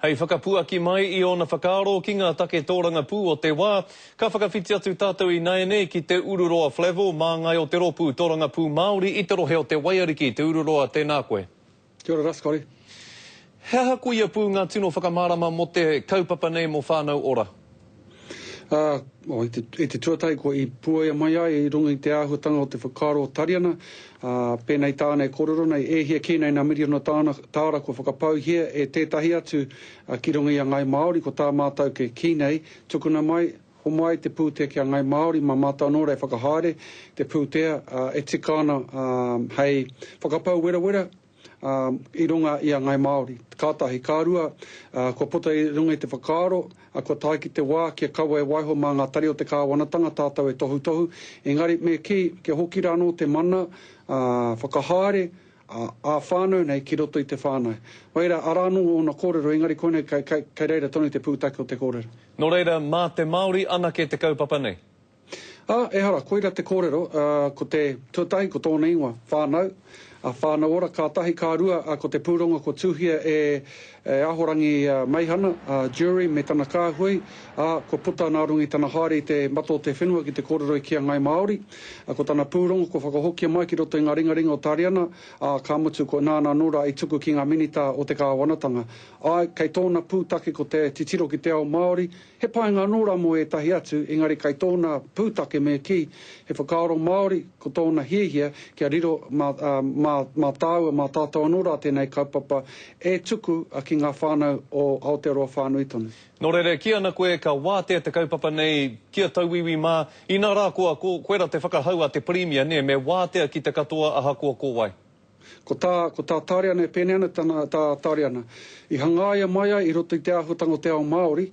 Hei whakapuaki mai i ōna whakaaro ki ngā take tōrangapū o te wā, ka whakawhiti atu tātou ināianei ki Te Ururoa Flavell, māngai o te Rōpū Tōrangapū Māori i te rohe o Te Waiariki. Te Ururoa, tēnā koe. Kia ora ra, Scotty. He aha koia pū ngā tino whakamārama mō te kaupapa nei mō Whānau Ora? Ā, i te, i te tuatahi kua i puea mai ai i runga i te āhuatanga o te whakaaro o Tariana, ā, pēnei tāna e kōrero nei, e hia kē nei nā miriona tāna, tāra kua whakapauhia e tētahi atu ki runga i a Ngāi Māori, ko tā mātou ke kī nei, tukuna mai, homai te pūtea ki a Ngāi Māori, mā mātou anō rā e whakahaere te pūtea, ā, e tika ana, ā, hei whakapau werawera, ā, i runga i a Ngāi Māori. Ka tahi. Ka rua, ā, kua puta i runga i te whakaaro, ā, kua tae ki te wā kia kaua e waiho mā ngā tari o te kāwanatanga tātou e tohutohu, engari me kī, kia hoki rā anō te mana, ā, whakahaere, ā, ā-whānau nei ki roto i te whānau. Reira, arā anō ōna kōrero, engari koinei kei, kei, kei reira tonu te pūtake o te kōrero. Nō reira, mā te Māori anake te kaupapa nei? Ā, ehara, koira te kōrero, ā, ko te, tuatahi, ko tōna ingoa, whānau, ā, whānau ora, ka tahi, ka rua, ā, ko te pūrongo kua tuhia e, e Ahorangi Meihana, ā, Jury, me tana kāhui, ā, kua puta nā runga i tana haere i te mata o te whenua ki te kōrero i ki a Ngāi Māori, ā, ko tana pūrongo kua whakahokia mai ki roto i ngā ringaringa o Tariana, ā, ka mutu, ko nāna anō rā i tuku ki ngā minita o te kāwanatanga. Āe, kei tōna pūtake ko te titiro ki te ao Māori, He painga anō rā mō ētahi atu, engari kai tōna pūtake me kī, he whakaaro Māori, ko tōna hiahia kia riro mā, mā, mā tāua, mā tātou anō rā tēnei kaupapa e tuku ki ngā whānau o Aotearoa whānui tonu. Nō reira, e kī ana koe ka wātea te kaupapa nei ki a tauiwi mā, inā rā koa, ko, koira te whakahau a te Pirimia, nē, me wātea ki te katoa ahakoa ko wai. Ko tā, ko tā Tāriana e pēnei ana tana, tā Tāriana, i hangaia mai ai i roto i te āhuatanga o te ao Māori,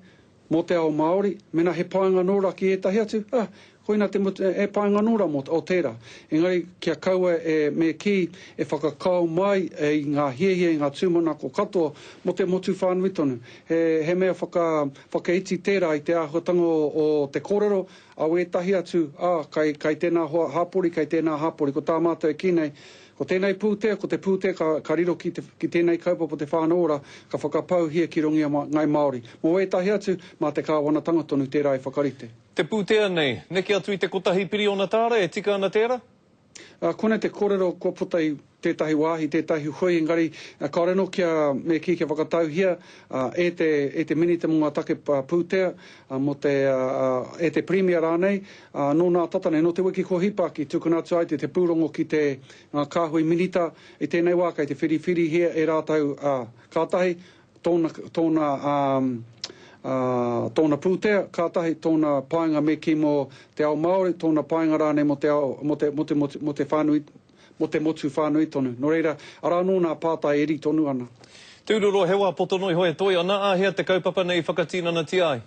mō te ao Māori, mēnā he painga anō rā ki ētahi atu, ah, koina te mutu, e painga anō rā mō, o tērā. Engari, kia kaua e, me kī, e whakakao mai i ngā hiahia, i ngā tūmanako katoa mō te motu whānui tonu. He, he mea whaka, whakaiti tērā i te āhuatanga o, o te kōrero, a wētahi atu, ā, kai, kai tēnā hoa hapori, kai tēnā hapori. Ko tā mātou e kī nei, ko tēnei pūtea, ko te pūtea ka, ka riro ki te, ki tēnei kaupapa o te Whānau Ora, ka whakapauhia ki runga i a Ngāi Māori. Mō wētahi atu, mā te kāwanatanga tonu tērā e whakarite. Te pūtea nei, neke atu i te kotahi piriona tāra, e tika ana tērā? Ā, konei te kōrero kua puta i tētahi wāhi, tētahi hui, engari kāore anō kia, me kī, kia whakatauhia e te, e te Minita mō ngā take pūtea, mō te, e te Pirimia rānei, ā, nō nā tata nei, nō te wiki kua hipa ki tukuna atu ai te, te pūrongo ki te, ngā kāhui Minita, i tēnei wā kei te whiriwhirihia e rātou, ā, kātahi, tōna, tōna, ā, ā, tōna pūtea, kātahi tōna painga me kī mō te ao Māori, tōna painga rānei mō te ao, mō te, mō te, mō te, mō te whānui, mō te motu whānui tonu. Nō reira, arā anō nā pātai e rī tonu ana. Te Ururoa, he wā poto noa iho e toe ana, āhea te kaupapa nei i whakatinanatia ai?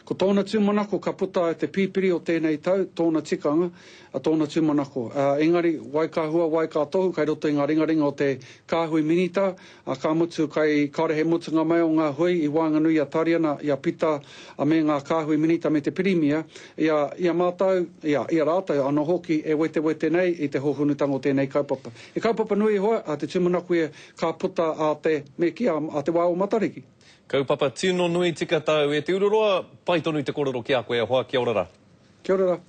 Ko tōna tūmanako ka puta te pīpiri o tēnei tau, tōna tikanga, tōna tūmanako. Engari, wai ka hua, wai ka tohu, kai roto i ngā ringaringa o te kāhui minita, ā, ka mutu, kai, kāore he mutunga mai o ngā hui i waenganui i a Tariana, i a Pita, ā, me ngā kāhui minita me te Pirimia, i a, i a mātou, i a, i a rātou anō hoki e wetewete nei i te hōhonutanga o tēnei kaupapa. He kaupapa nui e hoa, ā, te tūmanako ia ka puta ā te, me kī, ā, ā te wā o Matariki. Kaupapa tino nui tika tau e Te Ururoa, pai tonu te korero ki a koe e hoa, kia ora ra. Kia ora ra.